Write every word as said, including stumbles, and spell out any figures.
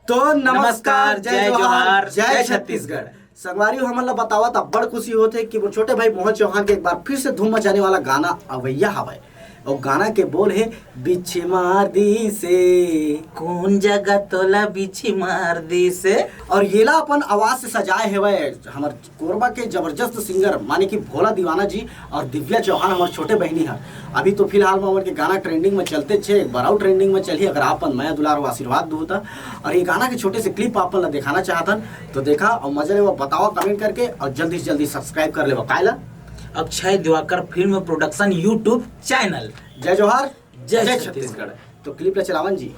तो नमस्कार, जय जोहार, जय छत्तीसगढ़। संगवारी हो, हमन ला बतावत अब्बड़ खुशी होथे कि मोर छोटे भाई मोहन चौहान के एक बार फिर से धूम मचाने वाला गाना अवैया हवय। अउ गाना के बोल हे बिच्छी मार दिसे। कौन जगह तोला बिच्छी मार दिसे? अउ येला अपन आवाज से सजाए हवय हमर कोरबा के जबरदस्त सिंगर माने कि भोला दीवाना जी अउ दिव्या चौहान, हमर छोटे बहिनी हर। अभी तो फिलहाल में हमर के गाना ट्रेंडिंग में चलते छे, एक बार अउ ट्रेंडिंग में चलही अगर आप मन मया दुलार अउ आशीर्वाद दू त। अउ ये गाना के छोटे से क्लिप आप मन ला दिखाना चाहत हन, तो देखा अउ मजा लेवा, बतावा कमेंट करके, अउ जल्दी से जल्दी सब्सक्राइब कर लेवा। काय ला? Akshay Diwakar film production YouTube channel. जय जोहार, जय जय छत्तीसगढ़। छत्तीसगढ़। तो क्लिप ला चलावन जी।